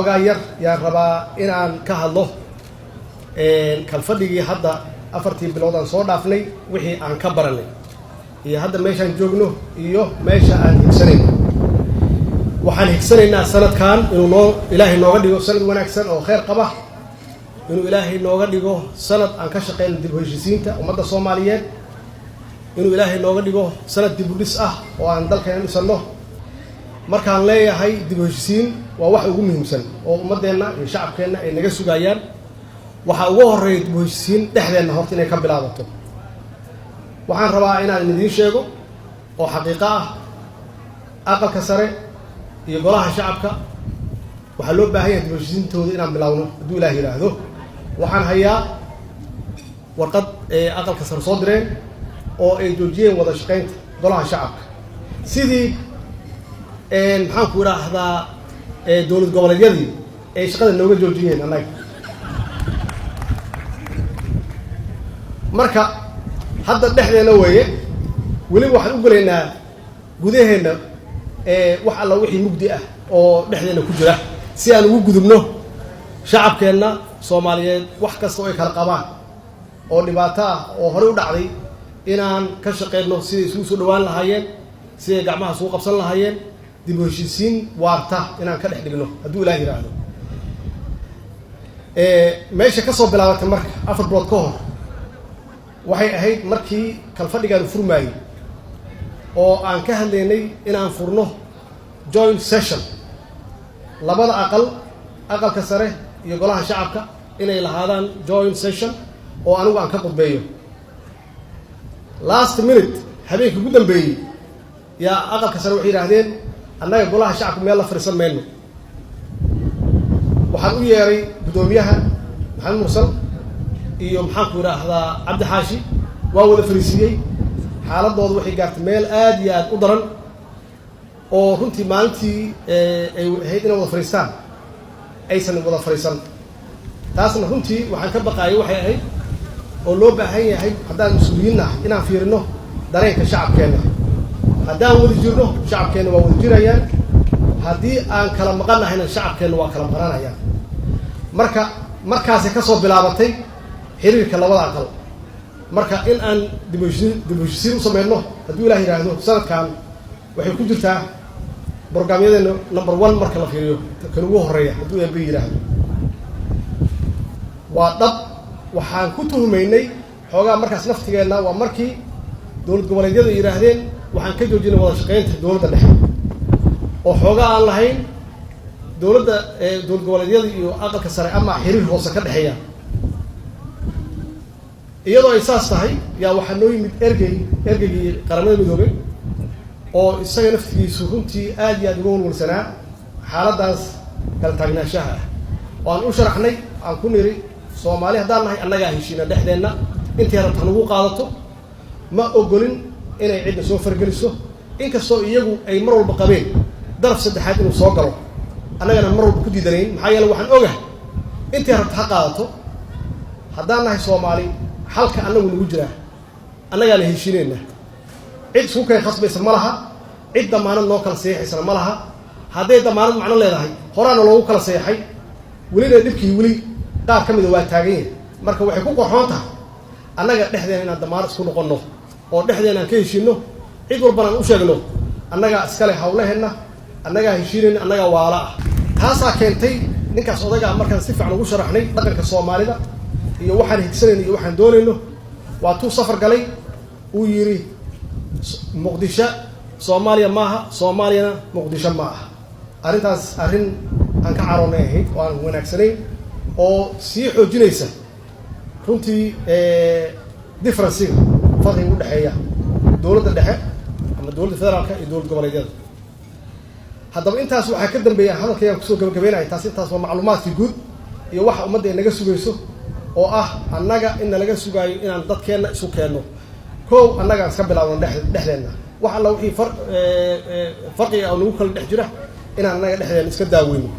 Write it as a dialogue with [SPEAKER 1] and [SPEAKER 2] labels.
[SPEAKER 1] Xoogaa yar yaan rabaa inaan ka hadlo kalfadhigii hadda 4tii bilood aan soo dhaafnay, wixii aan ka baranay iyo hadda meeshaan joogno iyo meesha aan higsanayno. Waxaan higsanaynaa sanadkan inuu noo Ilaahay nooga dhigo sanad wanaagsan oo kheyr qaba, inuu Ilaahay nooga dhigo sanad aan ka shaqeyno dib u heshiisiinta ummadda Soomaaliyeed, inuu Ilaahay nooga dhigo sanad dib u dhis ah oo aan dalkeena dhisanno. Markaan leeyahay dib u heshiisiin, waa wax ugu muhiimsan oo ummaddeenna iyo shacabkeenna ay naga sugayaan. Waxaa ugu horreeya dib u heshiisiin dhexdeenna horta inay ka bilaabato. Waxaan rabaa inaan idiin sheego oo xaqiiqo ah, Aqalka Sare iyo Golaha Shacabka waxaa loo baahan yahay dib u heshiisiintooda inaan bilaawno, hadduu Ilaah yidhaahdo. Waxaan hayaa warqad ee Aqalka Sare soo direen oo ay joojiyeen wada shaqaynta Golaha Shacabka, sidii, maxaan ku idhaahdaa, dowlad goboleedyadii ay shaqada nooga joojiyeen annaga. Marka hadda dhexdeena weeye, weliba waxaan u gelaynaa gudaheenna wax alla wixii mugdi ah oo dhexdeenna ku jira, si aan ugu gudubno shacabkeenna Soomaaliyeed wax kasta oo ay kala qabaan oo dhibaato ah oo horey u dhacday, inaan ka shaqeyno siday isugu soo dhawaan lahaayeen, siday gacmaha isugu qabsan lahaayeen, dib u heshiisiin waarta inaan ka dhex dhigno, hadduu Ilaah yidhaahdo. Meesha ka soo bilaabatay marka 4 bilood ka hor waxay ahayd markii kalfadhigaanu furmaayey oo aan ka hadlaynay inaan furno joint session, labada aqal, Aqalka Sare iyo Golaha Shacabka, inay lahaadaan joint session oo anigu aan ka qudbeeyo. Last minute, habeenkii ugu dambeeyey, yaa Aqalka Sare waxay yidhaahdeen, "Annaga Golaha Shacabka meel la fadhiisan mayno." Waxaan u yeeray guddoomiyaha Maxamed Mursal iyo, maxaanku idhaahdaa, Cabdi Xaashi. Waa wada fariisiiyey. Xaaladooda waxay gaartay meel aad iyo aad u daran oo runtii maalintii ay ahayd inay wada fadhiistaan aysan wada fadhiisan. Taasna runtii waxaan ka baqaayay waxay ahayd oo loo baahan yahay haddaan mas-uuliyiin ah inaan fiirino dareenka shacabkeenna. Haddaan wada jirno, shacabkeenna waa wada jirayaan. Haddii aan kala maqan nahayna, shacabkeenna waa kala maqananayaan. Marka markaasay ka soo bilaabatay xiriirka labada aqal. Marka in aan dib u heshiisiin u sameyno, hadduu Ilah yidhaahdo, sanadkan waxay ku jirtaa brograamyadeena number one marka la fiiriyo, kan ugu horeeya, hadduu Eebe yidhaahdo. Waa dhab, waxaan ku tuhumaynay xoogaa markaas naftigeenna. Waa markii dowlad goboleedyadu yidhaahdeen, "Waxaan ka joojinay wada shaqeynta dowladda dhexe," oo xoogaa aan lahayn dowladda, dowlad goboleedyada iyo Aqalka Sare ama xiriir hoose ka dhexeeya. Iyadoo ay saas tahay yaa waxaa noo yimid ergeygii Qaramada Midoobay oo isaga naftigiisu runtii aad iyo aad uga walwalsanaa xaaladdaas kala taagnaanshaha ah, oo aan u sharaxnay, aan ku niri, "Soomaali haddaan nahay, annagaa heshiina dhexdeenna. Intay rabta nagu qaadato, ma ogolin inay cidna soo fargeliso." Inkastoo iyagu ay mar walba qabeen daraf saddexaad inuu soo galo, annagana mar walba ku diidanayn, maxaa yeele waxaan ogahay intay rabta ha qaadato, haddaan nahay Soomaali, xalka annagu nagu jiraa, annagaana heshiinayna. Cid isku keen khasbaysa ma laha, cid damaanad noo kala seexaysana ma laha. Hadday damaanad macno leedahay, horaana loogu kala seexay. Welina dhibkii weli qaar ka mida waa taagan yahay. Marka waxay ku qorxoon tahay annaga dhexdeena inaan damaanad isku noqonno oo dhexdeena aan ka heshiinno, cid walbana aan u sheegno annagaa iskale hawlaheenna, annagaa heshiinayna, annagaa waala ah. Taasaa keentay ninkaas odaygaa markaan si fiican ugu sharaxnay dhaqanka Soomaalida iyo waxaan higsanayno iyo waxaan doonayno, waa tuu safar galay, uu yidhi, "Muqdisho Soomaaliya maaha, Soomaaliyana Muqdisho ma aha." Arrintaas arrin aan ka caroonay ahayd oo aan wanaagsanayn oo sii xoojinaysa runtii difference-iga, farqiga udhexeeya dowladda dhexe ama dowladda federaalka iyo dowlad goboleedyada. Haddaba intaas waxaa ka dambeeya, hadalkaygaan kusoo gabagabeynaya taas. Intaas waa macluumaadkii guud iyo waxa ummadda ay naga sugayso, oo ah annaga in nalaga sugaayo inaan dadkeenna isu keenno. Kow, annagaan iska bilaabno dhexdeenna wax alla wixii farqiga oo nagu kala dhex jira, inaan annaga dhexdeenna iska daaweyno.